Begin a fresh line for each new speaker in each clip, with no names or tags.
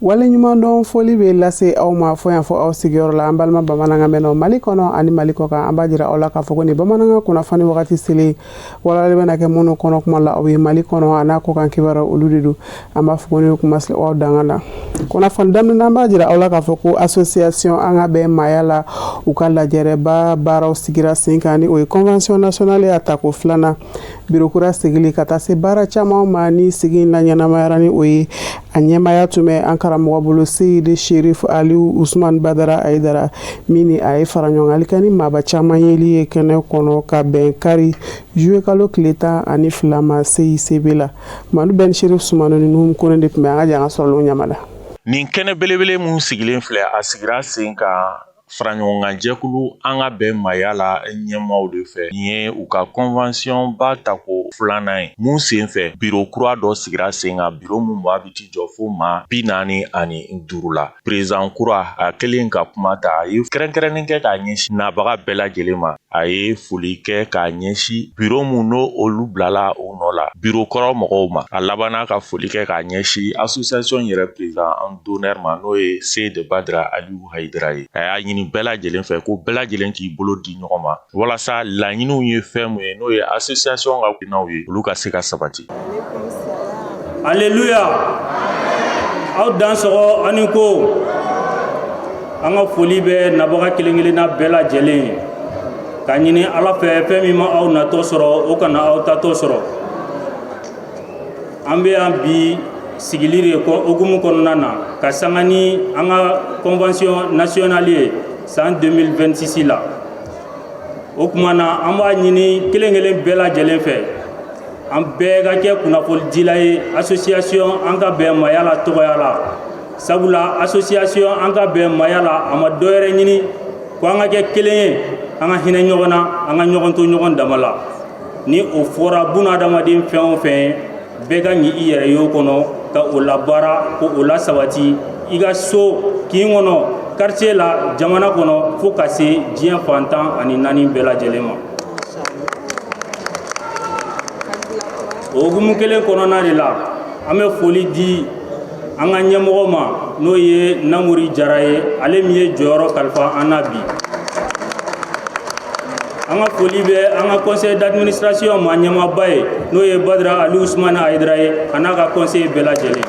Waleɲumandɔn foli bɛ lase aw ma fɔ yan fɔ aw sigiyɔrɔ la, an balima bamanankan mɛnnaw, Mali kɔnɔ ani Mali kɔ kan. An b'a jira aw la k'a fɔ ko nin bamanankan kunnafoni wagati selen, walali bɛna kɛ minnu kɔnɔ kuma la aw ye, Mali kɔnɔ a n'a kɔkan kibaruyaw, olu de don. An b'a fɔ ko ne kuma aw danga na kunnafoni daminɛ, an b'a jira aw la k'a fɔ ko association An ka bɛn maaya la, u ka lajɛrɛba baaraw sigira sen kan, ni o ye convention nationale ya tako filanan, biro kura sigili, ka taa se baara caman ma. Ni sigi in laɲɛnamayara, ni o ye a ɲɛmaya tun bɛ an karamɔgɔ bolo, Seyidi Sherif Aliou Usman Badara Ayidara, min ni a ye fara ɲɔgɔngali kɛ ni maaba caman yeli ye kɛnɛ kɔnɔ, ka bɛn kari juillet kalo tile 12 ma CICB la. Manu Ben Sherif Sumano ni Nuhum Kone de tun bɛ an ka jan ka sɔrɔlenw ɲamada.
Nin kɛnɛ belebele mun sigilen filɛ, a sigira sen kan faraɲɔgɔnkanjɛkulu An ka bɛn maaya la ɲɛmaaw de fɛ. Nin ye u ka convention ba tako filanan ye, mun sen fɛ biro kura dɔ sigira sen kan, biro mun b'a bɛ t'i jɔ fo maa 45 la. Président kura, a kɛlen ka kuma ta, a ye kɛrɛnkɛrɛnnin kɛ k'a ɲɛsin nabaga bɛɛ lajɛlen ma. A ye foli kɛ k'a ɲɛsin biro mun n'o olu bilala o nɔ la, biro kɔrɔ mɔgɔw ma. A labanna ka foli kɛ k'a ɲɛsin association yɛrɛ président d'honneur ma, n'o ye Seyidi Badara Aliou Hayidara ye. A y'a ɲini bɛɛ lajɛlen fɛ ko bɛɛ lajɛlen k'i bolo di ɲɔgɔn ma, walasa laɲiniw ye fɛn mun ye, n'o ye association ka naw ye, olu ka se ka sabati.
Aleluya! Aw dan sɔgɔ ani ko an ka foli bɛ nabaga kelen kelenna bɛɛ lajɛlen ye, ka ɲini Ala fɛ, fɛn min ma aw natɔ sɔrɔ, o kana aw tatɔ sɔrɔ. An bɛ yan bi sigili de hukumu kɔnɔna na, ka sanga ni an ka convention nationale ye san 2026 la. O tuma na, an b'a ɲini kelen kelen bɛɛ lajɛlen fɛ, an bɛɛ ka kɛ kunnafonidila ye association An ka bɛn maaya la tɔgɔya la, sabula association An ka bɛn maaya la, a ma dɔ wɛrɛ ɲini ko an ka kɛ kelen ye, an ka hinɛ ɲɔgɔn na, an ka ɲɔgɔn to ɲɔgɔn dama la. Ni o fɔra, buna adamaden fɛn o fɛn bɛɛ ka ɲi i yɛrɛ y'o kɔnɔ, ka o labaara, ko o la sabati i ka so, kin kɔnɔ, quartier la, jamana kɔnɔ, fo ka se diɲɛ fan 14 bɛɛ lajɛlen ma. O hukumu kelen kɔnɔna de la, an bɛ foli di an ka ɲɛmɔgɔ ma, n'o ye Namori Jara ye, ale min ye jɔyɔrɔ kalifa an na bi. An ka foli bɛ an ka conseil d'administration ma ɲɛmaaba ye, n'o ye Badara Ali Usumani Hayidara ye, a n'a ka conseil bɛɛ lajɛlen.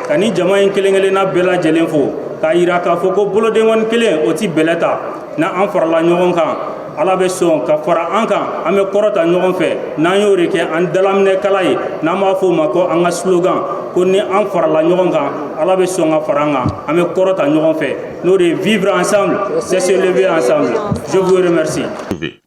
Ka ni jama in kelen kelenna bɛɛ lajɛlen fo, k'a yira k'a fɔ ko bolodenkɔni kelen o ti bɛlɛ ta. N'an farala ɲɔgɔn kan, Ala bɛ sɔn ka fara an kan, an bɛ kɔrɔta ɲɔgɔn fɛ. N'an y'o de kɛ an dalaminɛkala ye, n'an b'a fɔ o ma ko an ka slogan, ko ni an farala ɲɔgɔn kan, Ala bɛ sɔn ka fara an kan, an bɛ kɔrɔta ɲɔgɔn fɛ, n'o de ye vivre ensemble, c'est se lever ensemble. Je vous remercie.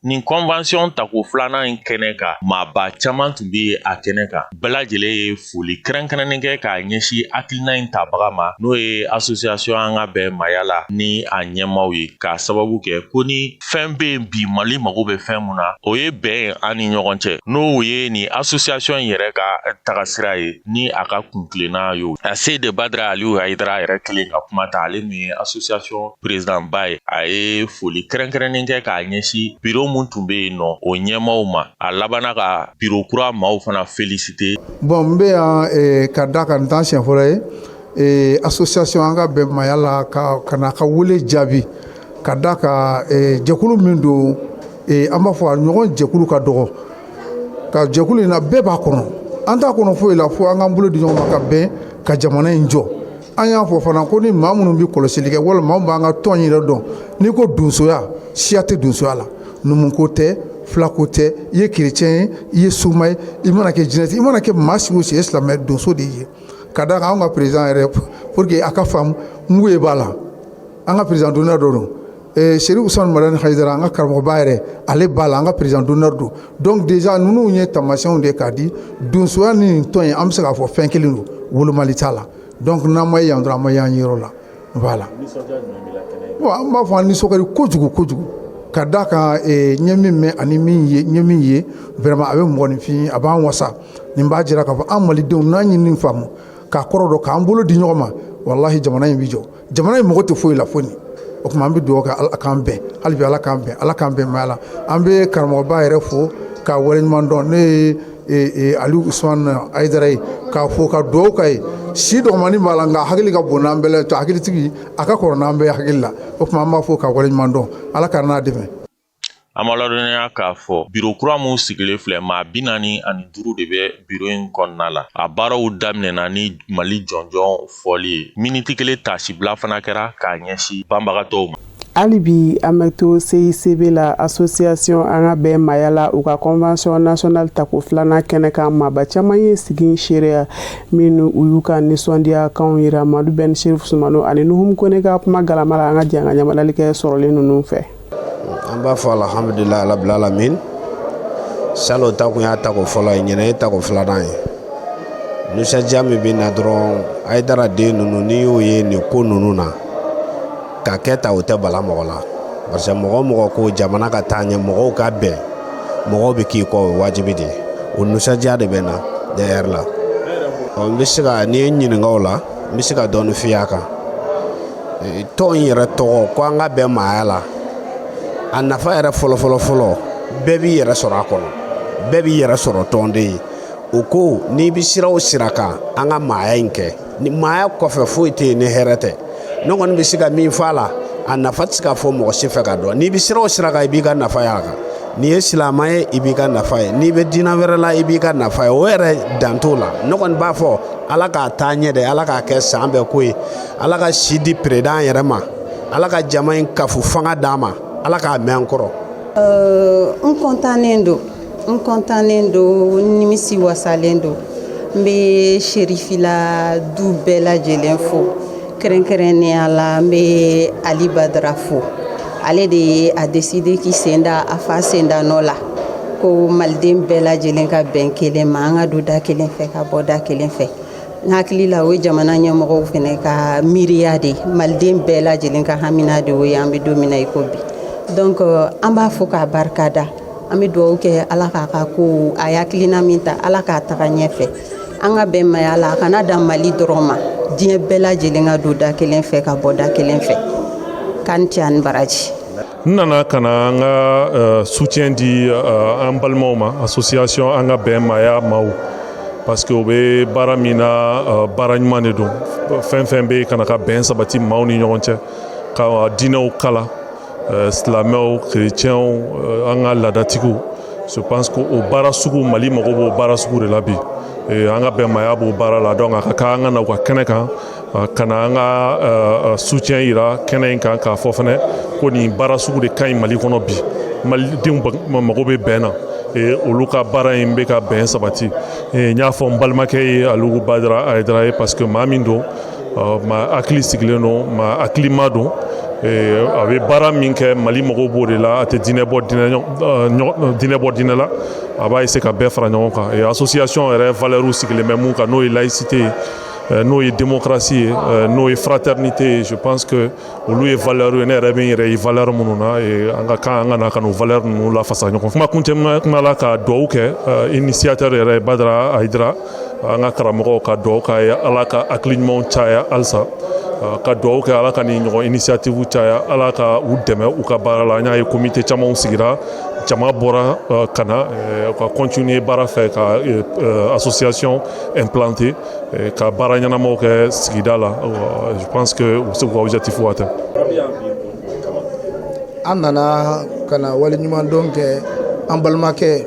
Nin convention tako filanan in kɛnɛ kan, maaba caman tun bɛ a kɛnɛ kan. Bɛɛ lajɛlen ye foli kɛrɛnkɛrɛnnen kɛ k'a ɲɛsin hakilina in tabaga ma, n'o ye association An ka bɛn maaya la ni a ɲɛmaaw ye, k'a sababu kɛ ko ni fɛn bɛ yen bi, Mali mago bɛ fɛn mun na, o ye bɛn an ni ɲɔgɔn cɛ, n'o ye nin association in yɛrɛ ka tagasira ye, ni a ka kuntilenna y'o. A Seyidi Badara Aliyu Hayidara yɛrɛ kelen ka kuma ta, ale min ye association président ba ye, a ye foli kɛrɛnkɛrɛnnen kɛ k'a ɲɛsin biro mun tun bɛ yen nɔ, o ɲɛmaaw ma. A labanna ka biro kura maaw fana féliciter.
Bon, n bɛ yan ka da kan, n t'an siɲɛ fɔlɔ ye association An ka bɛn maaya la, ka na ka wele jaabi, ka da ka jɛkulu min don, an b'a fɔ a ɲɔgɔn jɛkulu ka dɔgɔ. Ka jɛkulu in na, bɛɛ b'a kɔnɔ, an t'a kɔnɔ foyi la fo an k'an bolo di ɲɔgɔn ma ka bɛn ka jamana in jɔ. An y'a fɔ fana ko ni maa minnu bɛ kɔlɔsili kɛ, walima maa b'an ka tɔn yɛrɛ dɔn, n'i ko donsoya, siya tɛ donsoya la, numuko tɛ, fulako tɛ, i ye kerecɛn ye, i ye soma ye, i mana kɛ jinɛ, i mana kɛ maa si o si ye, silamɛ, donso de ye. Ka d'a kan, anw ka président yɛrɛ, pour que a ka faamu, mugu ye b'a la, an ka président d'honneur dɔ don, Chérif Ousmane Madani Hayidara, an ka karamɔgɔba yɛrɛ, ale b'a la, an ka président d'honneur don. Donc déjà, ninnu ye taamasiyɛnw de k'a di donsoya ni nin tɔn in, an bɛ se k'a fɔ fɛn kelen don, wolomali t'a la. Donc n'an ma ye yan dɔrɔn, an ma y'an yɔrɔ la. Voilà. Bon, an b'a fɔ an nisɔn ka di kojugu kojugu, ka d'a kan ɲɛ min mɛn ani min ye, ɲɛ min ye, vraiment a bɛ mɔgɔninfin, a b'an wasa. Nin b'a jira k'a fɔ an malidenw, n'an ye nin faamu k'a kɔrɔ dɔn, k'an bolo di ɲɔgɔn ma, walahi, jamana in bɛ jɔ. Jamana in mago tɛ foyi la fo nin. O tuma, an bɛ dugawu kɛ, Ala k'an bɛn hali bi, Ala k'an bɛn, Ala k'an bɛn maaya la. An bɛ karamɔgɔba yɛrɛ fo k'a waleɲuman dɔn. Ne ye Aliou Ousmane Haidara ye, k'a fo ka dugawu k'a ye. Si dɔgɔmani b'a la, nka hakili ka bon n'an bɛɛ la, hakilitigi a ka kɔrɔ n'an bɛɛ hakili la. O tuma an b'a fo ka waleɲuman dɔn. Ala ka n'a dɛmɛ.
An b'a ladɔnniya k'a fɔ biro kura min sigilen filɛ, maa 45 de bɛ biro in kɔnɔna la. A baaraw daminɛna ni Mali jɔnjɔn fɔli ye. Miniti kelen tasibila fana kɛra k'a ɲɛsin banbagatɔw ma.
Hali bi an bɛ to CICB la, association An ka bɛn maaya la, u ka convention nationale tako filanan kɛnɛ kan, maaba caman ye sigi seereya minnu u y'u ka nisɔndiya kanw yira. Madu Ben Chérif Sumano ani Nuhum Kone ka kuma galama la, an ka jɛ an ka ɲamalali kɛ sɔrɔlen ninnu fɛ.
An b'a fɔ alhamdulilayi rabbil alamin. Salon ta kun y'a tako fɔlɔ ye, ɲinɛ ye tako filanan ye. Nisɔndiya min bɛ na dɔrɔn, Hayidara den ninnu, n'i y'o ye nin ko ninnu na ka kɛ ta, o tɛ bala mɔgɔ la, parce que mɔgɔ o mɔgɔ ko jamana ka taa ɲɛ, mɔgɔw ka bɛn, mɔgɔw bɛ k'i kɔ, o ye wajibi de ye. O nisɔndiya de bɛ na ne yɛrɛ la. N bɛ se ka, n'i ye n ɲininka o la, n bɛ se ka dɔɔni f'i y'a kan. Tɔn in yɛrɛ tɔgɔ ko An ka bɛn maaya la, a nafa yɛrɛ fɔlɔfɔlɔ fɔlɔ, bɛɛ b'i yɛrɛ sɔrɔ a kɔnɔ, bɛɛ b'i yɛrɛ sɔrɔ tɔnden ye. O ko n'i bɛ sira o sira kan, an ka maaya in kɛ, ni maaya kɔfɛ foyi tɛ yen ni hɛrɛ tɛ. Ne kɔni bɛ se ka min fɔ a la, a nafa tɛ se ka fɔ mɔgɔ si fɛ ka dɔn. N'i bɛ sira o sira kan, i b'i ka nafa y'a kan. N'i ye silamɛ ye, i b'i ka nafa ye. N'i bɛ diinɛ wɛrɛ la, i b'i ka nafa ye. O yɛrɛ dan t'o la. Ne kɔni b'a fɔ Ala k'a taa ɲɛ dɛ, Ala k'a kɛ san bɛɛ ko ye, Ala ka si di président yɛrɛ ma, Ala ka jama in kafu fanga d'a ma, Ala k'a mɛn an kɔrɔ.
N kɔntannen don, n kɔntannen don, n nimisi wasalen don. N bɛ Serifila du bɛɛ lajɛlen fo, kɛrɛnkɛrɛnnenya la n bɛ Ali Badara fo. Ale de ye a décidé k'i sen da a fa sen da nɔ la ko maliden bɛɛ lajɛlen ka bɛn kelen ma, an ka don da kelen fɛ ka bɔ da kelen fɛ. N hakili la, o ye jamana ɲɛmɔgɔw fana ka miiriya de ye, maliden bɛɛ lajɛlen ka hamina de o ye, an bɛ don min na i ko bi. Donc an b'a fɔ k'a barika da, an bɛ dugawu kɛ Ala k'a ka ko a ye hakilina min ta, Ala k'a taga ɲɛfɛ. An ka bɛn maaya la, a kana dan Mali dɔrɔn ma, diɲɛ bɛɛ lajɛlen ka don da kelen fɛ ka bɔ da kelen fɛ. K'an cɛ ani baraji.
N nana ka na an ka soutien di an balimaw ma, association An ka bɛn maaya maaw, parce que u bɛ baara min na, baara ɲuman de don. Fɛn fɛn bɛ ka na ka bɛn sabati maaw ni ɲɔgɔn cɛ, ka diinɛw kala, silamɛw, chrétiens, an ka laadatigiw, je pense que o baara sugu, Mali mago b'o baara sugu de la bi. An ka bɛn maaya b'o baara la. Donc a ka kan an ka na u ka kɛnɛ kan ka na an ka soutien yira kɛnɛ in kan, k'a fɔ fɛnɛ ko nin baara sugu de ka ɲi Mali kɔnɔ bi. Malidenw mago bɛ bɛn na, olu ka baara in bɛ ka bɛn sabati. N y'a fɔ n balimakɛ ye Alugu Badara Hayidara ye, parce que maa min don, maa hakili sigilen don, maa hakilima don. A bɛ baara min kɛ, Mali mago b'o de la. A tɛ diinɛ bɔ diinɛ bɔ diinɛ la, a b'a essayer ka bɛɛ fara ɲɔgɔn kan. Association yɛrɛ valeur sigilen bɛ mun kan, n'o ye laïcité ye, n'o ye démocratie ye, n'o ye fraternité ye, je pense que olu ye valeur ye. Ne yɛrɛ bɛ n yɛrɛ ye valeur minnu na, an ka kan an ka na ka n'o valeur ninnu lafasa ɲɔgɔn. Kuma kuncɛ kuma la, ka dugawu kɛ initiateur yɛrɛ Badara Hayidara, an ka karamɔgɔw, ka dugawu k'a ye, Ala ka hakili ɲumanw caya halisa, ka dugawu kɛ Ala ka nin ɲɔgɔn initiative caya, Ala ka u dɛmɛ u ka baara la. An y'a ye comité camanw sigira, jama bɔra ka na ka continuer baara fɛ, ka association implanter, ka baara ɲɛnamaw kɛ sigida la. Je pense que u bɛ se k'u ka objectif atteindre.
An nana ka na waleɲumandɔn kɛ an balimakɛ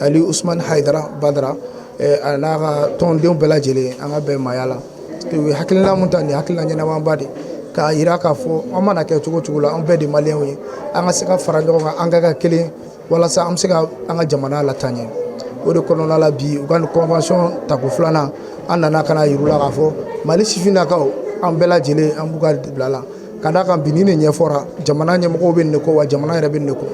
Ali Usumani Hayidara Badara a n'a ka tɔndenw bɛɛ lajɛlen, an ka bɛn maaya la. U ye hakilina mun ta, nin hakilina ɲɛnamaba de k'a yira k'a fɔ an mana kɛ cogo cogo la, an bɛɛ de maliyɛnw ye, an ka se ka fara ɲɔgɔn kan, an ka kɛ kelen walasa an bɛ se ka an ka jamana lataa ɲɛ. O de kɔnɔna la bi, u ka nin convention tako filanan, an nana ka na yir'u la k'a fɔ Mali sifinnakaw, an bɛɛ lajɛlen, an b'u ka bila la ka d'a kan bi ni nin ɲɛfɔra, jamana ɲɛmɔgɔw bɛ nin de kɔ, wa jamana yɛrɛ bɛ nin de kɔ.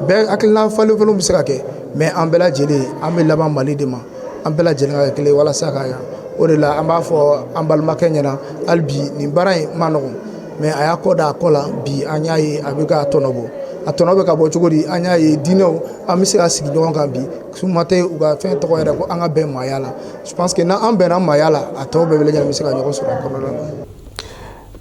Bɛɛ hakilina falen falenw bɛ se ka kɛ, mais an bɛɛ lajɛlen, an bɛ laban Mali de ma. An bɛɛ lajɛlen ka kɛ kelen walasa ka yan. O de la an b'a fɔ an balimakɛ ɲɛna hali bi, nin baara in ma nɔgɔn, mais a y'a kɔ da a kɔ la. Bi an y'a ye a bɛ ka tɔnɔ bɔ. A tɔnɔ bɛ ka bɔ cogo di? An y'a ye diinɛw, an bɛ se ka sigi ɲɔgɔn kan bi. Suma tɛ u ka fɛn tɔgɔ yɛrɛ ko An ka bɛn maaya la. Je pense que n'an bɛnna maaya la, a tɔw bɛɛ lajɛlen bɛ se ka ɲɔgɔn sɔrɔ a kɔnɔna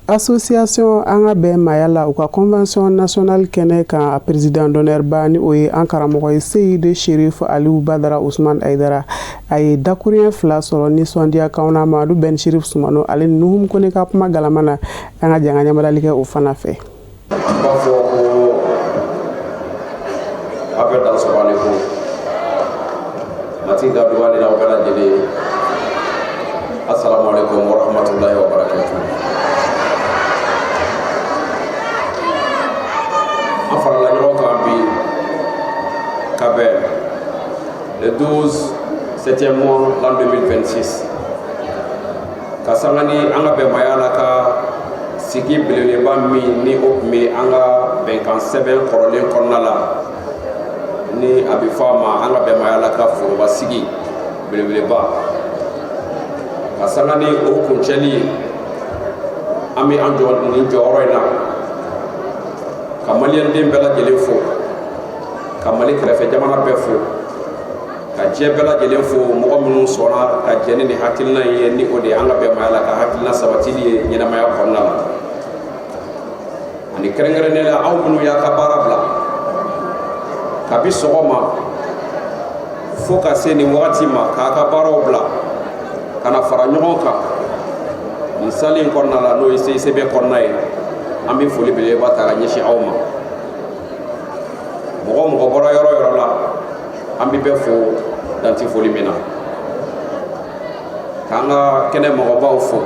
la.
Association An ka bɛn maaya la, u ka convention nationale kɛnɛ kan, a président d'honneur ba, ni o ye an karamɔgɔ ye, Seyidi Sherif Aliou Badara Ousmane Aidara, a ye dakuruɲɛ 2 sɔrɔ nisɔndiya kanw na. Mamadu Ben Sherif Sumano, ale ni Nuhum Kone ka kuma galama na, an ka jɛ an ka ɲɛmadali kɛ o fana fɛ.
An b'a fɔ ko aw bɛɛ dansɔgɔ ani ko matigi ka duba ni aw bɛɛ lajɛlen ye. Assalamu alaikum wa rahmatullahi wa barakatuh. An farala ɲɔgɔn kan bi ka bɛn le 12 septième mois l'an 2026, ka sanga ni an ka bɛnbaya la ka sigi belebeleba min ni o tun bɛ an ka bɛnkan sɛbɛn kɔrɔlen kɔnɔna la, ni a bɛ fɔ a ma an ka bɛnbaya la ka foroba sigi belebeleba, ka sanga ni o kuncɛli ye. An bɛ an jɔ nin jɔyɔrɔ in na ka maliyɛnden bɛɛ lajɛlen fo, ka Mali kɛrɛfɛ jamana bɛɛ fo, ka diɲɛ bɛɛ lajɛlen fo, mɔgɔ minnu sɔnna ka jɛ ni nin hakilina in ye, ni o de ye an ka bɛnbaya la ka hakilina sabatili ye ɲɛnamaya kɔnɔna la, ani kɛrɛnkɛrɛnnenya la aw minnu y'a ka baara bila kabi sɔgɔma fo ka se nin wagati ma, k'a ka baaraw bila ka na fara ɲɔgɔn kan nin salle in kɔnɔna la, n'o ye CICB kɔnɔna ye. An bɛ foli belebeleba ta ka ɲɛsin aw ma. Mɔgɔ mɔgɔ bɔra yɔrɔ yɔrɔ la, an bɛ bɛɛ fo danti foli min na, k'an ka kɛnɛ mɔgɔbaw fo.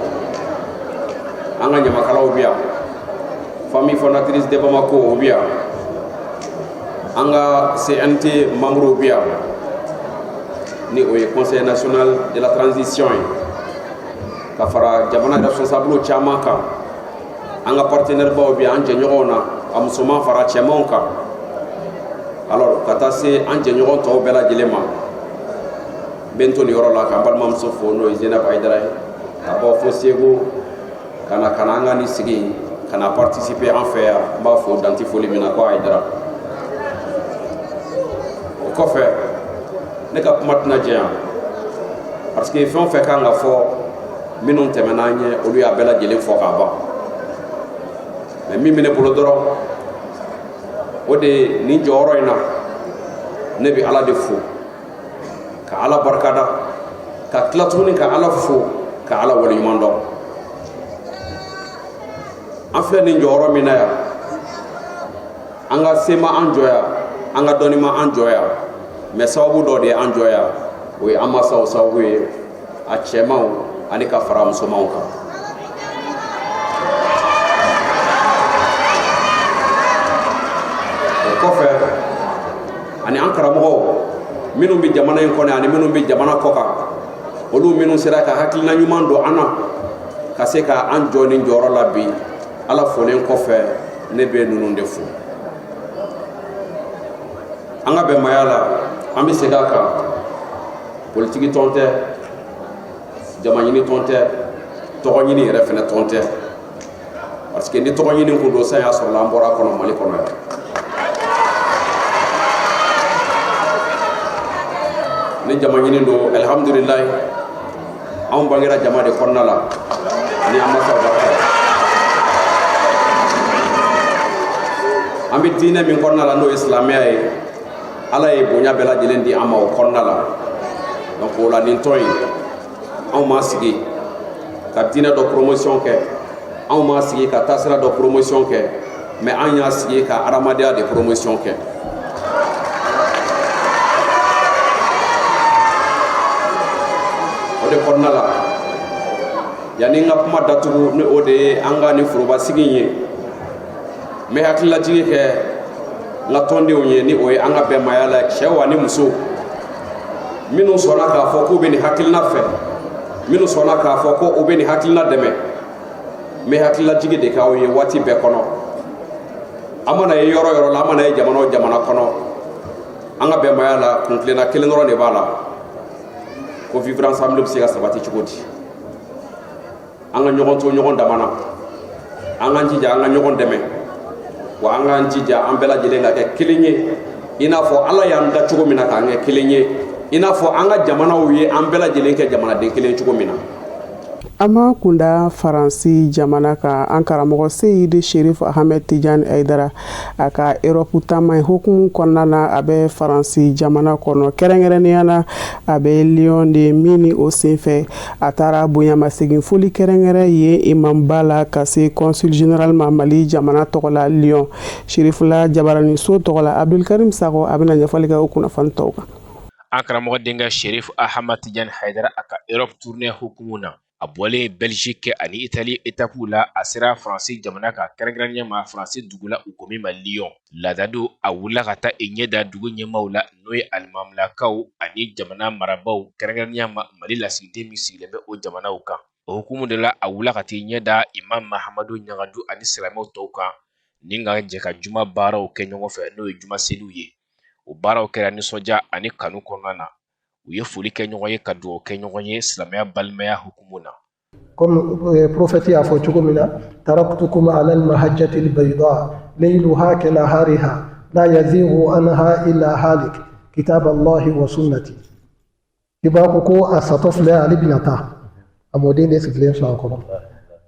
An ka ɲamakalaw bɛ yan, famille fondatrice de Bamako, o bɛ yan, an ka CNT membres bɛ yan, ni o ye Conseil national de la transition ye, ka fara jamana responsable caman kan. An ka partenaire baw bɛ yan, an jɛɲɔgɔnw na, a musoman fara cɛmanw kan. Alors, ka taa se an jɛɲɔgɔn tɔw bɛɛ lajɛlen ma. N bɛ n to nin yɔrɔ la k'an balimamuso fo, n'o ye Zenab Ayidara ye, ka bɔ fo Segu ka na an ka nin sigi ka na participer an fɛ yan. N b'a fo danti foli min na ko Ayidara. O kɔfɛ, ne ka kuma tɛna janya, parce que fɛn o fɛn kan ka fɔ, minnu tɛmɛna an ɲɛ, olu y'a bɛɛ lajɛlen fɔ k'a ban. Mais min bɛ ne bolo dɔrɔn, o de ye nin jɔyɔrɔ in na, ne bɛ Ala de fo, ka Ala barikada, ka tila tuguni ka Ala fo, ka Ala waleɲuman dɔn. An filɛ nin jɔyɔrɔ min na yan, an ka se ma an jɔ yan, an ka dɔnni ma an jɔ yan, mais sababu dɔ de ye an jɔ yan, o ye an masaw sababu ye, a cɛmanw ani ka fara musomanw kan. O kɔfɛ, ani an karamɔgɔw minnu bɛ jamana in kɔnɔ ani minnu bɛ jamana kɔ kan, olu minnu sera ka hakilina ɲuman don an na ka se ka an jɔ nin jɔyɔrɔ la bi. Ala folen kɔfɛ, ne bɛ ninnu de fo. An ka bɛnbaya la, an bɛ segin a kan, politiki tɔn tɛ, jama ɲini tɔn tɛ, tɔgɔ ɲini yɛrɛ fɛnɛ tɔn tɛ, parce que ni tɔgɔ ɲini kun don, san y'a sɔrɔ an bɔra a kɔnɔ Mali kɔnɔ yan. Ni jama ɲini don, alihamudulilayi, anw bangera jama de kɔnɔna la ni an masaw barika. An bɛ diinɛ min kɔnɔna la, n'o ye silamɛya ye, Ala ye bonya bɛɛ lajɛlen di an ma o kɔnɔna la. Donc o la, nin tɔn in, anw m'a sigi ka diinɛ dɔ promotion kɛ, anw m'a sigi ka taasira dɔ promotion kɛ, mais an y'a sigi ka adamadenya de promotion kɛ. O de kɔnɔna la, yanni n ka kuma datugu, ni o de ye an ka nin forobasigi in ye, n bɛ hakililajigi kɛ n ka tɔndenw ye, ni o ye an ka bɛnbaya la cɛw ani musow minnu sɔnna k'a fɔ k'u bɛ nin hakilina fɛ, minnu sɔnna k'a fɔ ko u bɛ nin hakilina dɛmɛ. N bɛ hakililajigi de k'aw ye waati bɛɛ kɔnɔ. An mana ye yɔrɔ yɔrɔ la, an mana ye jamana o jamana kɔnɔ, an ka bɛnbaya la, kuntilenna kelen dɔrɔn de b'a la, ko vivre ensemble bɛ se ka sabati cogo di. An ka ɲɔgɔn to ɲɔgɔn dama na, an k'an jija an ka ɲɔgɔn dɛmɛ, wa an k'an jija an bɛɛ lajɛlen ka kɛ kelen ye, i n'a fɔ Ala y'an da cogo min na k'an kɛ kelen ye, i n'a fɔ an ka jamanaw ye an bɛɛ lajɛlen kɛ jamanaden kelen cogo min na.
An b'an kunda Faransi jamana kan. An karamɔgɔ Seyidi Sherif Ahmed Tijani Hayidara, a ka Europe taama in hukumu kɔnɔna na, a bɛ Faransi jamana kɔnɔ, kɛrɛnkɛrɛnnenya na a bɛ Lyon de min ni o senfɛ a taara bonyamasegin foli kɛrɛnkɛrɛn ye imamba la ka se consul général ma Mali jamana tɔgɔ la Lyon. Sherifula jabaraninso tɔgɔ la, Abdulkarim Sakɔ, a bɛna ɲɛfɔli kɛ o kunnafoni tɔw kan.
An karamɔgɔ denkɛ Sherif Ahmad Tijani Hayidara, a ka Europe tournée hukumu na, a bɔlen Belgique ani Italie étape la, a sera Faransi jamana kan, kɛrɛnkɛrɛnnenya ma Faransi dugu la u ko min ma Lyon. Laada don, a wulila ka taa i ɲɛ da dugu ɲɛmaaw la, n'o ye alimamilakaw ani jamana marabaaw, kɛrɛnkɛrɛnnenya ma Mali lasigiden min sigilen bɛ o jamanaw kan. O hukumu de la, a wulila ka t'i ɲɛ da Imam Mahamadu Ɲagadu ani silamɛw tɔw kan ni ka jɛ ka juma baaraw kɛ ɲɔgɔn fɛ, n'o ye juma seliw ye. O baaraw kɛra nisɔndiya ani kanu kɔnɔna na. U ye foli kɛ ɲɔgɔn ye ka dugawu kɛ ɲɔgɔn ye silamɛya balimaya hukumu na.
Comme prophète y'a fɔ cogo min na, taraktukum ala almahajjati albayda layluha kanahariha la yazighu anha illa halik kitab allahi wa sunnati. I b'a ko ko a satɔ filɛ, ale bɛna taa, a mɔden de sigilen filɛ a kɔrɔ,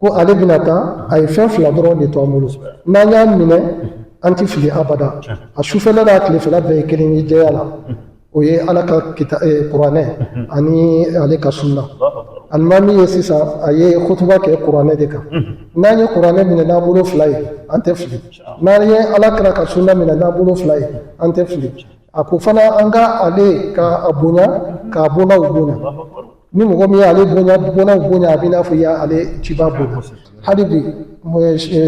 ko ale bɛna taa, a ye fɛn fila dɔrɔn de to an bolo, n'an y'a minɛ an tɛ fili abada, a sufɛla n'a tilefɛla bɛɛ ye kelen ye jɛya la, o ye ala ka kita kuranɛ ani ale ka sunna. Alimami ye sisan a ye kutuba kɛ kuranɛ de kan. N'an ye kuranɛ minɛ n'an bolo fila ye, an tɛ fili. N'an ye ala kira ka sunna minɛ n'an bolo fila ye, an tɛ fili. A ko fana an ka ale ka a bonya k'a bonnaw bonya. Ni mɔgɔ min y'ale bonya bonnaw bonya, a b'i n'a fɔ i y'ale ciba bonya. Hali bi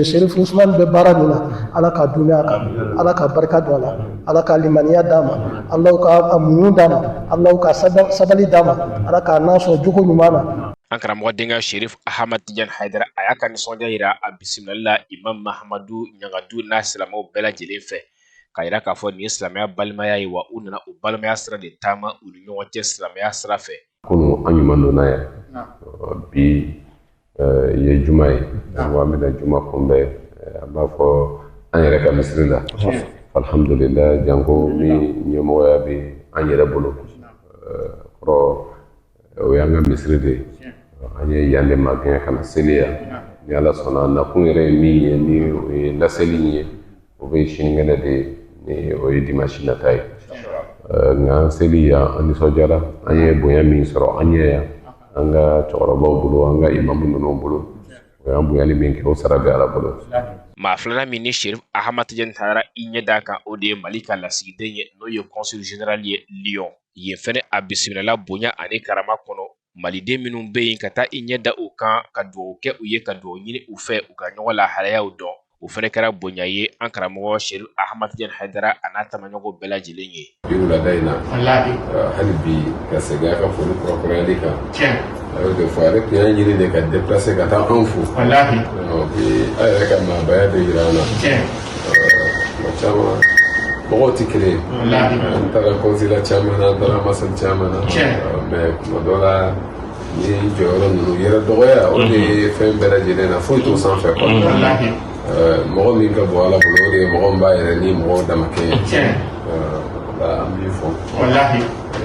Sherif Usman bɛ baara min na, ala ka duumɛ a kan, ala ka barika don a la, ala ka limaniya d'a ma, ala ka muɲu d'a ma, ala ka sabali d'a ma, ala k'a n'a sɔn jogo ɲuman na.
An karamɔgɔ denkɛ Sherif Ahmad Tijani Hayidara, a y'a ka nisɔndiya yira a bisimilali la Imam Mahamadu Ɲangadu n'a silamɛw bɛɛ lajɛlen fɛ, k'a yira k'a fɔ nin ye silamɛya balimaya ye, wa u nana o balimaya sira de taama u ni ɲɔgɔn cɛ silamɛya sira fɛ.
Kunu an ɲuman donna yan, bi ye juma ye, an bɛna juma kunbɛn, an b'a fɔ an yɛrɛ ka misiri la, alhamdulillah, janko min ɲɛmɔgɔya bɛ an yɛrɛ bolo kɔrɔ, o y'an ka misiri de ye. An ye yan de magɛn ka na seli yan. Ni ala sɔnna, nakun yɛrɛ ye min ye, ni o ye laseli ye, o bɛ sinikɛnɛ de ye, ni o ye dimanche nata ye. Nka an seli yan, an nisɔndiyara, an ye bonya min sɔrɔ an ɲɛ yan, an ka cɛkɔrɔbaw bolo, an ka imamu ninnu bolo, o y'an bonyali min kɛ, o sara bɛ ala bolo.
Maa filanan min ni Sherif Ahmad Tijani taara i ɲɛ d'a kan, o de ye Mali ka lasigiden ye, n'o ye consul général ye Lyon. Yen fɛnɛ, a bisimilala bonya ani karama kɔnɔ. Maliden minnu bɛ yen, ka taa i ɲɛ da u kan ka dugawu kɛ u ye, ka dugawu ɲini u fɛ, u ka ɲɔgɔn lahalayaw dɔn, o fɛnɛ kɛra bonya ye an karamɔgɔ Sherif Ahmad Tijani Hayidara a n'a tamaɲɔgɔnw bɛɛ lajɛlen ye.
Bi wulada in na, hali bi ka segin a ka foli kurakurayali kan, a y'o de fɔ, ale tun y'a ɲini de ka déplacer ka taa anw fo. Bi a yɛrɛ ka maabaya de yira an na. Tuma caman mɔgɔw tɛ kelen ye, an taara consulat caman na, an taara ambassade caman na, mais tuma dɔ la ni jɔyɔrɔ ninnu yɛrɛ dɔgɔya, o de ye fɛn bɛɛ lajɛlen na, foyi t'o sanfɛ quoi. Mɔgɔ min ka bon ala bolo, o de ye mɔgɔ min b'a yɛrɛ ni mɔgɔw dama kɛɲɛ. An b'i fo,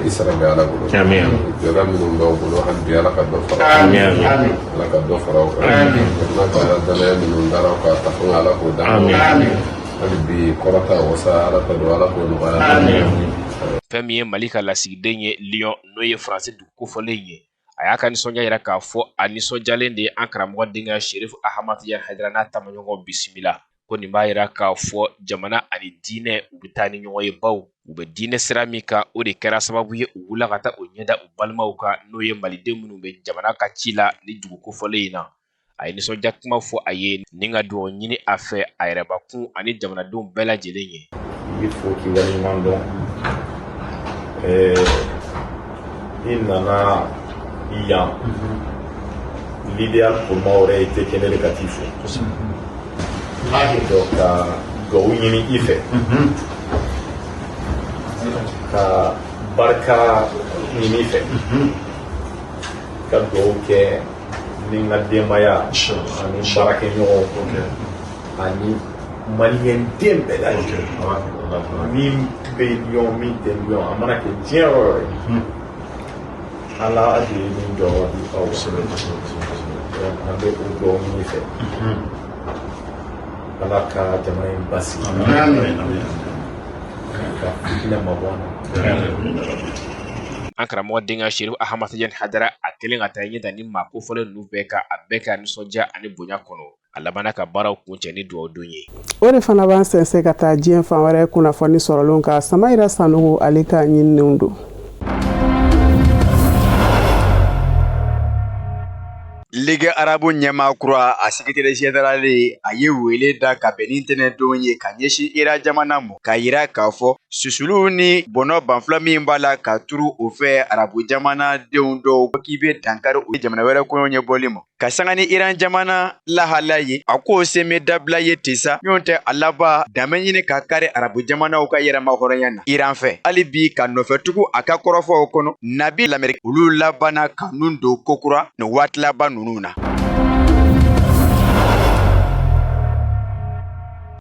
i sara bɛ ala bolo. Jɔda minnu b'aw bolo, hali bi ala ka dɔ fara, ala ka dɔ fara aw kan. Jamana ka danaya minnu dara aw kan, ta fanga, ala k'o d'an ma. Hali bi kɔrɔta wasa, ala ka don, ala k'o nɔgɔya.
Fɛn min ye Mali ka lasigiden ye Lyon, n'o ye Faransi dugu kofɔlen ye, a y'a ka nisɔndiya yira k'a fɔ a nisɔndiyalen de ye an karamɔgɔ denkɛ Sherif Ahmad Tijani Hayidara n'a tamaɲɔgɔnw bisimila, ko nin b'a yira k'a fɔ jamana ani diinɛ u bɛ taa ni ɲɔgɔn ye, baw u bɛ diinɛ sira min kan, o de kɛra sababu ye u wulila ka taa o ɲɛda u balimaw kan, n'o ye maliden minnu bɛ jamana ka ci la ni dugu kofɔlen in na. A ye nisɔndiya kuma fɔ a ye ni ka dugawu ɲini a fɛ a yɛrɛbakun ani jamanadenw bɛɛ lajɛlen ye.
N b'i fo k'i waleɲuman dɔn. I nana yan, l'idéal pour moi aurait été que ne de ka t'i fo, donc ka dugawu ɲini i fɛ, ka barika ɲini i fɛ, ka dugawu kɛ ni n ka denbaya ani baarakɛɲɔgɔnw ani maliyɛn den bɛɛ lajɛlen, min bɛ Lyon, min tɛ Lyon, a mana kɛ diɲɛ yɔrɔ o yɔrɔ ye, ala de ye nin jɔyɔrɔ di aw. Donc an bɛ o dugawu ɲini fɛ. Ala ka jamana in basigi. Ka fitinɛ mabɔ an na.
An karamɔgɔ denkɛ Sherif Ahmad Tijani Hayidara a kɛlen ka taa ɲɛ da ni maa kofɔlen ninnu bɛɛ kan a bɛɛ ka nisɔndiya ani bonya kɔnɔ. A labanna ka baaraw kuncɛ ni dugawudon ye.
O de fana b'an sɛnsɛn ka taa diɲɛ fan wɛrɛ kunnafoni sɔrɔlenw kan. Samayira Sanogo ale ka ɲininiw don.
Ligue arabu ɲɛmaa kura a secrétaire général a ye wele da ka bɛn ni ntɛnɛndon ye ka ɲɛsin Iran jamana ma k'a yira k'a fɔ susuluw ni bɔnɔ banfula min b'a la ka turu o fɛ arabu jamanadenw dɔw k'i bɛ dankari u jamana wɛrɛ koɲɛ ɲɛbɔli ma. Ka sanga ni Iran jamana lahala ye, a k'o sen bɛ dabila ye ten sa, ɲɔgɔn tɛ a laban dan bɛ ɲini ka kari arabu jamanaw ka yɛrɛmahɔrɔnya na Iran fɛ. Hali bi ka nɔfɛ tugu a ka kɔrɔfɔw kɔnɔ, Nabi Lamɛriki olu labanna ka nun don kokura nin waati laban ninnu na.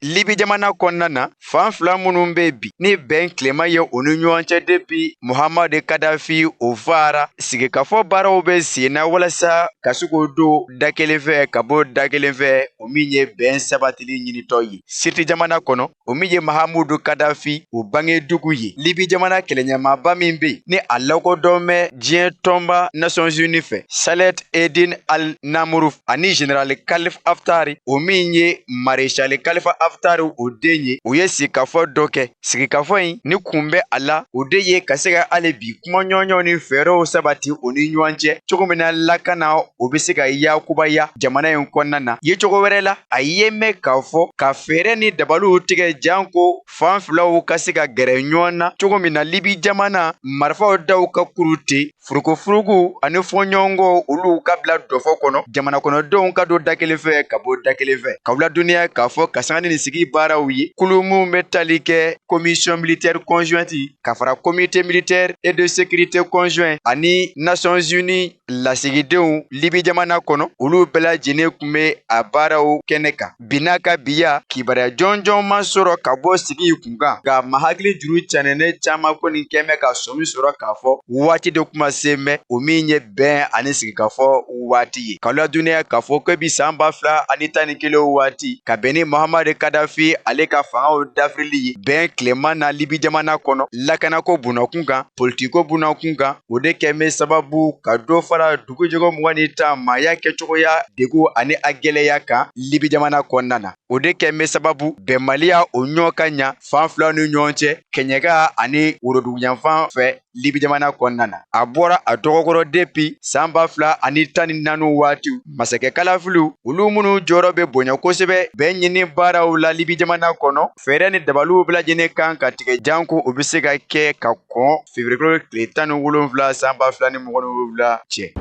Libi jamana kɔnɔna na, fan fila minnu bɛ bi ni bɛn tilema ye u ni ɲɔgɔn cɛ depuis Muhammad Kadafi o faara, sigikafɔ baaraw bɛ sen na walasa ka se k'o don da kelen fɛ ka bɔ da kelen fɛ, o min ye bɛn sabatili ɲinitɔ ye Siriti jamana kɔnɔ, o min ye Mahamudu Kadafi o bangedugu ye. Libi jamana kɛlɛɲɛmaaba min bɛ yen ni a lakodɔn bɛ diɲɛ tɔnba Nations Unies fɛ, Salah Eddine Al Namrouf ani Général Khalifa Haftar, o min ye Maréchal Khalifa Haftar o den ye, u ye sigikafɔ dɔ kɛ. Sigikafɔ in ni kun bɛ a la, o de ye ka se ka hali bi kumaɲɔgɔnyaw ni fɛɛrɛw sabati u ni ɲɔgɔn cɛ cogo min na lakana o bɛ se ka yakubaya jamana in kɔnɔna na. Ye cogo wɛrɛ la, a ye mɛn k'a fɔ ka fɛɛrɛ ni dabaliw tigɛ janko fan filaw ka se ka gɛrɛ ɲɔgɔn na cogo min na Libi jamana marifaw daw ka kuru ten, furukufuruku ani fɔɲɔgɔnkɔ olu ka bila dɔfɔ kɔnɔ, jamana kɔnɔdenw ka don da kelen fɛ ka bɔ da kelen fɛ. K'aw ladɔnniya k'a fɔ ka sanga ni nin sigi baaraw ye, kulu minnu bɛ tali kɛ commission militaire conjointe ka fara comité militaire et de sécurité conjoint ani Nations Unies lasigidenw Libi jamana kɔnɔ, olu bɛɛ lajɛlen tun bɛ a baaraw kɛnɛ kan. Bi n'a ka biya, kibaruya jɔnjɔn ma sɔrɔ ka bɔ sigi in kun kan, nka ma hakili juru canɛnen caman kɔni kɛn bɛ ka sɔmi sɔrɔ k'a fɔ waati de kuma sen bɛ, o min ye bɛn ani sigikafɔ waati ye. K'aw ladɔnniya k'a fɔ kabi san 2011 waati ka bɛn ni Muhammad Kadafi ale ka fangaw dafirili ye bɛn tilema na Libi jamana kɔnɔ, lakanako bunakun kan, politiko bunakun kan, o de kɛn bɛ sababu ka dɔ fara dugu jɛgɔ 20 ni maaya kɛcogoya degun ani a gɛlɛya kan Libi jamana kɔnɔna na. O de kɛn bɛ sababu bɛnbaliya o ɲɔ ka ɲa fan fila ni ɲɔgɔn cɛ kɛɲɛka ani woroduguyanfan fɛ Libi jamana kɔnɔna na. A bɔra a dɔgɔkɔrɔ depuis san 2014 waatiw masakɛ kalafiliw, olu minnu jɔyɔrɔ bɛ bonya kosɛbɛ bɛn ɲini baaraw la Libi jamana kɔnɔ, fɛɛrɛ ni dabaliw bɛɛ lajɛlen kan ka tigɛ janko o bɛ se ka kɛ ka kɔn février tile 17 san 2027 cɛ.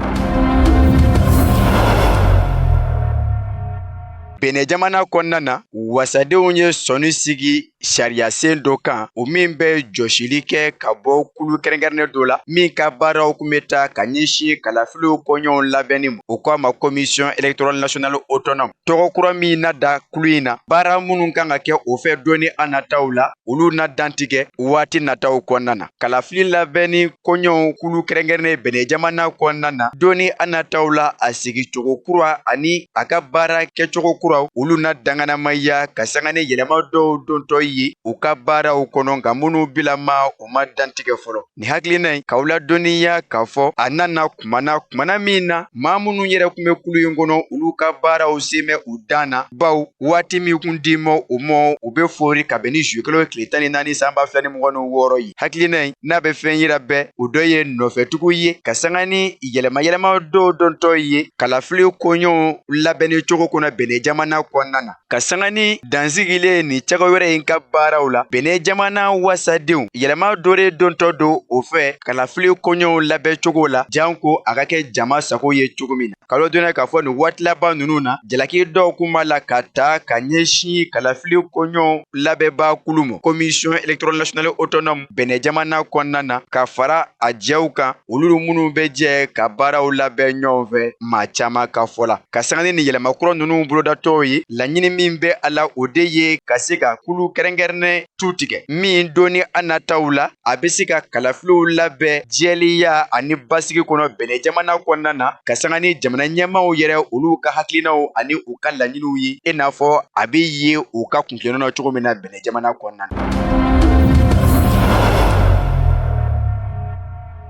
Benin jamana kɔnɔna na, wasadenw ye sɔnni sigi sariyasen dɔ kan, o min bɛ jɔsili kɛ ka bɔ kulu kɛrɛnkɛrɛnnen dɔ la min ka baaraw kun bɛ taa ka ɲɛsin kalafiliw kɔɲɔw labɛnni ma, o ko a ma Commission électorale nationale autonome. Tɔgɔ kura min na da kulu in na, baara minnu kan ka kɛ o fɛ don ni a nataw la, olu na dantigɛ waati nataw kɔnɔna na. Kalafili labɛnni kɔɲɔw kulu kɛrɛnkɛrɛnnen Benin jamana kɔnɔna na, don ni a nataw la, a sigicogo kura ani a ka baara kɛcogo kura, olu na danganamaya ka sanga ni yɛlɛma dɔw dontɔ ye u ka baaraw kɔnɔ, nka minnu bilama u ma dantigɛ fɔlɔ. Nin hakilina in, k'aw ladɔnniya k'a fɔ a nana kumana min na maa minnu yɛrɛ tun bɛ kulu in kɔnɔ, olu ka baaraw sen bɛ u dan na, baw waati min kun di ma u ma, u bɛ fori ka bɛn ni juillet kalo tile 14 san 2026 ye. Hakilina in n'a bɛ fɛn yira bɛɛ, o dɔ ye nɔfɛtugu ye ka sanga ni yɛlɛma yɛlɛma dɔw dontɔ ye kalafili koɲɛw labɛnni cogo kɔnɔ Benin jamana kɔnɔna na, ka sanga ni dansigilen nin cakɛ wɛrɛ in ka baaraw la. Benin jamana wasadenw yɛlɛma dɔ de dontɔ don o fɛ kalafili koɲɛw labɛn cogo la, janko a ka kɛ jama sago ye cogo min na. K'aw ladɔnniya k'a fɔ nin waati laban ninnu na, jalaki dɔw kun b'a la ka ta ka ɲɛsin kalafili koɲɛw labɛnbaa kulu ma, Commission électorale nationale autonome Benin jamana kɔnɔna na, ka fara a jɛw kan, olu minnu bɛ jɛ ka baaraw labɛn ɲɔgɔn fɛ maa caman ka fɔ la. Ka sanga ni nin yɛlɛma kura ninnu bolodatɔw ye, laɲini min bɛ a la, o de ye ka se ka kulu kɛrɛnkɛrɛn kɛrɛnkɛrɛnnen tu tigɛ min don ni a nataw la a bɛ se ka kalafiliw labɛn jɛlenya ani basigi kɔnɔ Benin jamana kɔnɔna na ka sanga ni jamana ɲɛmaaw yɛrɛ olu ka hakilinaw ani u ka laɲiniw ye i n'a fɔ a bɛ ye u ka kuntilenna na cogo min na Benin jamana kɔnɔna na.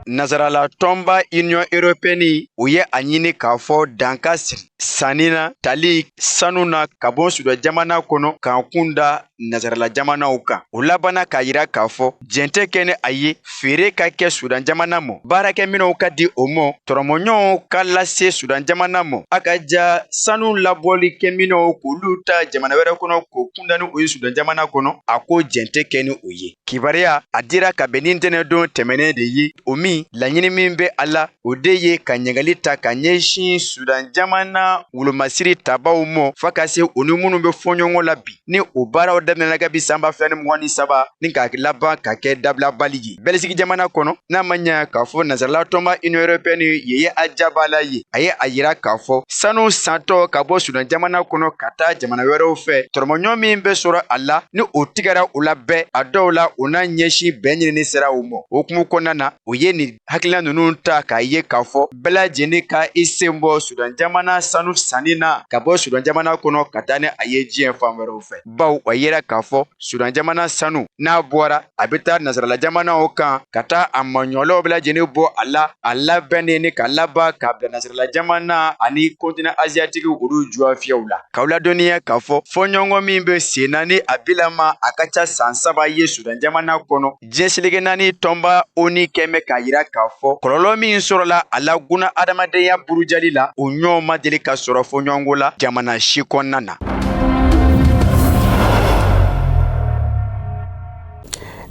Nazarala tɔnba Union européenne o ye a ɲini k'a fɔ dan ka sigi sanni na tali sanu na ka bɔ Sudan jamana kɔnɔ k'an kun da nazarala jamanaw kan. O labanna k'a yira k'a fɔ jɛn tɛ kɛ ni a ye feere ka kɛ Sudan jamana mɔ, baarakɛminɛnw ka di o mɔ, tɔrɔmɔɲɔgɔnw ka lase Sudan jamana mɔ, a ka ja sanu labɔli kɛminɛnw k'olu ta jamana wɛrɛ kɔnɔ k'o kunda ni o ye Sudan jamana kɔnɔ, a ko jɛn tɛ kɛ ni o ye. Kibaruya a dira ka bɛn ni ntɛnɛndon tɛmɛnen de ye, o min laɲini min bɛ a la o de ye ka ɲɛgali ta ka ɲɛsin Sudan jamana wolomasiri tabaw mɔ fo ka se u ni minnu bɛ fɔɲɔgɔnkɔ la bi ni o baaraw daminɛna kabi san 2023 ni ka laban ka kɛ dabilabali ye Bɛliziki jamana kɔnɔ. N'a ma ɲɛ k'a fɔ nansarala tɔnba Union européenne ye ye a jabala ye, a ye a yira k'a fɔ sanu santɔ ka bɔ Sudan jamana kɔnɔ ka taa jamana wɛrɛw fɛ, tɔrɔmɔɲɔ min bɛ sɔrɔ a la ni o tigɛra u la bɛɛ, a dɔw la o n'a ɲɛsin bɛn ɲinini siraw mɔ. O hukumu kɔnɔna na, o ye nin hakilina ninnu ta k'a ye k'a fɔ bɛɛ lajɛlen ka i sen bɔ Sudan jamana sanu sanni na ka bɔ Sudan jamana kɔnɔ ka taa ni a ye diɲɛ fan wɛrɛw fɛ, bawo a yera k'a fɔ Sudan jamana sanu n'a bɔra a bɛ taa nansarala jamanaw kan ka taa a maɲɔlɔw bɛɛ lajɛlen bɔ a la, a labɛnnen ni ka laban k'a bila nansarala jamana ani continent asiatique olu juwafiyɛw la. K'aw ladɔnniya k'a fɔ fɔɲɔgɔnkɔ min bɛ sen na ni a bilama a ka ca san 3 ye Sudan jamana kɔnɔ, diɲɛ seleke naani tɔnba ONU kɛn bɛ k'a yira k'a fɔ kɔlɔlɔ min sɔrɔla a la guna adamadenya burujali la, o ɲɔgɔn ma deli ka sɔrɔ fɔɲɔgɔnkɔ la jamana si kɔnɔna na.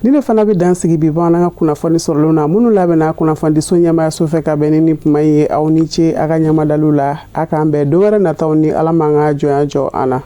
Nin de fana bɛ dan sigi bi bamanankan kunnafoni sɔrɔlenw na minnu labɛnna kunnafonidiso ɲɛmaayaso fɛ ka bɛn ni nin kuma ye. Aw ni ce a ka ɲamadaliw la. A k'an bɛn don wɛrɛ nataw ni Ala m'an ka jɔnya jɔ an na.